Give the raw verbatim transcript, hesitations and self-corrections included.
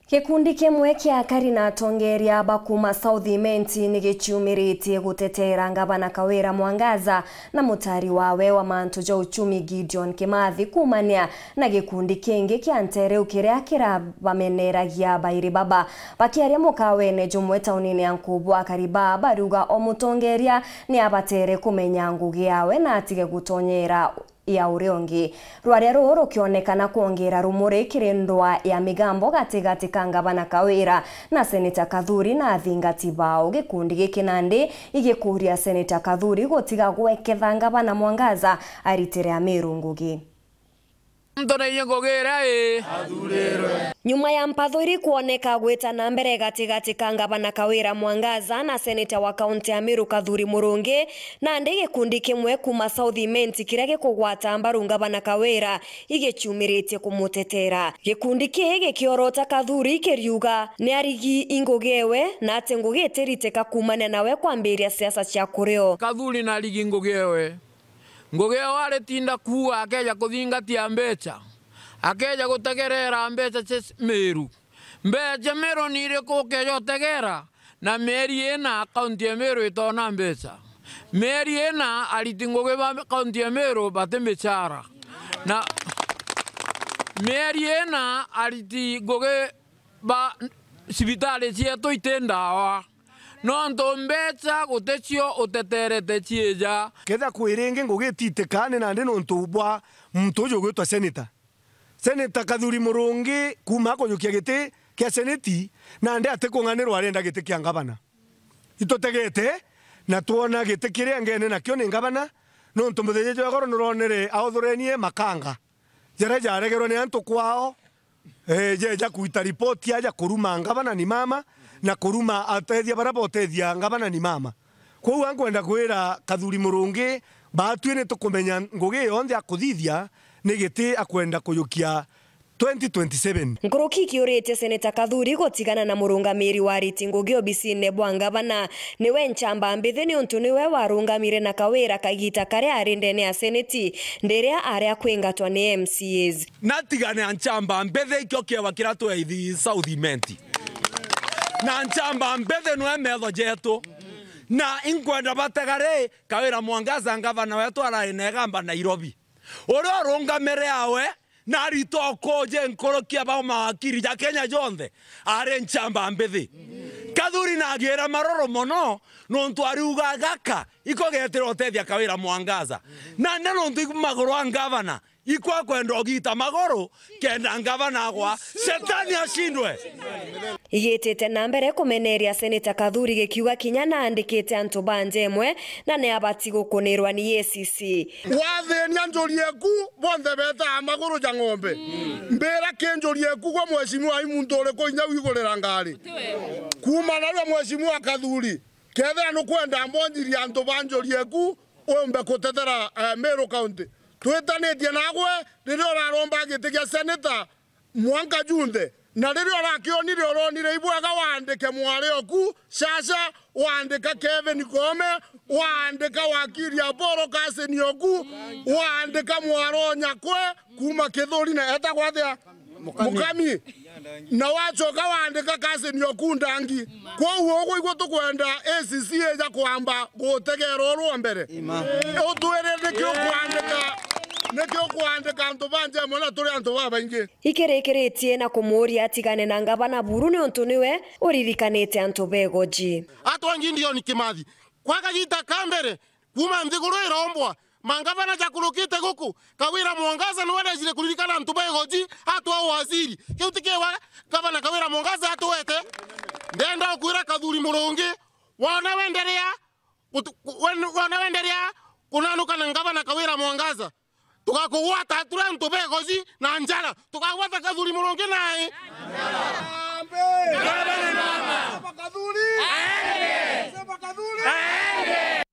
Gikundi kimwe kia akari na atongeria ba kuuma South Imenti ni giciumiritie gutetera ngavana Kawira Mwangaza na mutari wawe wa mantu ja uchumi Gideon Kimathi kuumania na gikundi kingi kia ntereu kiria kirabameneragia bairi baba. Bakiaria mukawene jumwe taunini ya Nkubu, akari baa bariuga o mutongeria ni abatere kumenya ngugi yawe na atige gutonyera ya uria ungi. Rwaria ruu rukionekana kwongera rumuri kiri ndwa ya migambo gatigati ka ngavana Kawira na Seneta Kathuri na athingati bao. Gikundi giki nandi igikuria Seneta Kathuri gutiga gweketha ngavana Mwangaza aritire Amiru ngugi. Muntu nainye ngugi iria i. Nyuma ya mpatho iri kwoneka gwita na mbere gatigati ka ngavana Kawira Mwangaza na seneta wa kaunti ya Meru Kathuri Murungi, nandi gikundi kimwe kuuma South Imenti kiria gikugwata mbaru ngavana Kawira igiciumiritie kumutetera. Gikundi kii gikiorota Kathuri kiriuga ni arigi ngugi ewe na ati ngugi itiritika kuumania nawe kwambiria siasa cia kurio. Kathuri na arigi ngugi ewe. Ngugi ewe aritinda kuuga akeja kuthingatia mbeca, akeja gutegerera mbeca cia Meru. Mbeca cia Meru ni iriku ukeja utegera? Na mieri ina, kaunti ya Meru itona mbeca. Mieri ina, ariti ngugi ba kaunti ya Meru bati micara. Na mieri ina, ariti ngugi ba cibitari cietu iti ndawa. Nontu mbeca guticio uteterete ciija. Kethira kwi ringi ngugi ititikaa, ni nandi nontu bwa muntu uju ugwitwa seneta. Seneta Kathuri Murungi kuuma akujukia giti kia seneti, nandi atikung'anirwa arenda giti kia ngavana. Itutegete na twona giti kiria ngene nakio ni ngavana, nontu muthenya jwa goro nuronere authurenie makanga jaria jaregerwe ni antu kwao, eh, jeja kuita ripoti aja kuruma ngavana ni mama, na kuruma atethia baria botethia ngavana ni mama. Kwou ankwenda kwira Kathuri Murungi, baatwi ni tukumenya ngugi yonthe akuthithia ni giti akwenda kujukia twenty twenty-seven. Nkuruki ikiuritie Seneta Kathuri gutigana na murungamiri wa ariti ngugi obisine bwa ngavana, niwe nchamba mbithi niuntu niwe warungamire na Kawira kagita karia ari ndene ya seneti, ndiria aria kwingatwa ni M C As. Natigane na nchamba mbithi, ikio kiewa kiria twaithi South Imenti. Na nchamba mbithi niwe metho jetu. Na inkwenda batega ri, Kawira Mwangaza, ngavana wetu arai na igamba Nairobi, uria urungamire awe na arito kuje nkuruki ya bamawakiri ja Kenya jonthe, ari nchamba mbithi. Kathuri nagiire maruru mono, nontu ariuga gaka iko getire utethia Kawira Mwangaza. Nandi nontu iku maguru a ngavana, ikwa kwenda ugita maguru, kenda ngavana agwa, shetani ashindwe. Igitite na mbere kumeneria Seneta Kathuri gikiuga kinya naandikite antu ba nja imwe na ni abati gukunirwa ni A C C. Wathinia njuri eku, bonthe betaa maguru ja ng'ombe. Mbira ki njuri eku, gwe mheshimiwa, i muntu uriku inya wigurira ngari? Kuuma narua mheshimiwa Kathuri, kethira nukwenda mbonjirie antu ba njuri eku, umbe kutethera, eh, Meru County. Twitanitie nagwe riria uraromba giti gia seneta mwanka junthe. Na riria urakionire, uronire ibwega waandike mwari oku Shasha, waandika Kevin Koome, waandika wakiri Apollo Kasen oku, waandika mwaro Nyakwe kuuma Kithuri na etagwa atia? Mukami. Na wacoka waandika Kasen oku Ndangi. Kwou ugu igwe tukwenda A C C ija kwamba gutegera uru o mbere. Utwire niki ukwandika, niki ukwandika antu ba nja imwe na turi antu babaingi? Ikirikiritie na kumuuria atigane na ngavana buru niuntu niwe uririkanite antu ba Igoji. Atwa Gideon Kimathi, kwa kagita ka mbere, kuuma nthiguru irombwa, mangavana jakurukite guku, Kawira Mwangaza niwe arejire kuririkana antu ba Igoji, atwa waziri. Kiu ti kiwa gavana Kawira Mwangaza atwete. Ndenda ukwira Kathuri Murungi, wona wenderea gutu-, ku-, wen-, wona wenderea kunanuka na ngavana Kawira Mwangaza, tugakugwata turi antu ba Igoji na njara. Tukagwata Kathuri Murungi nai? Harambee! Gavana mama! Sema Kathuri! Aende! Sema Kathuri! Aende!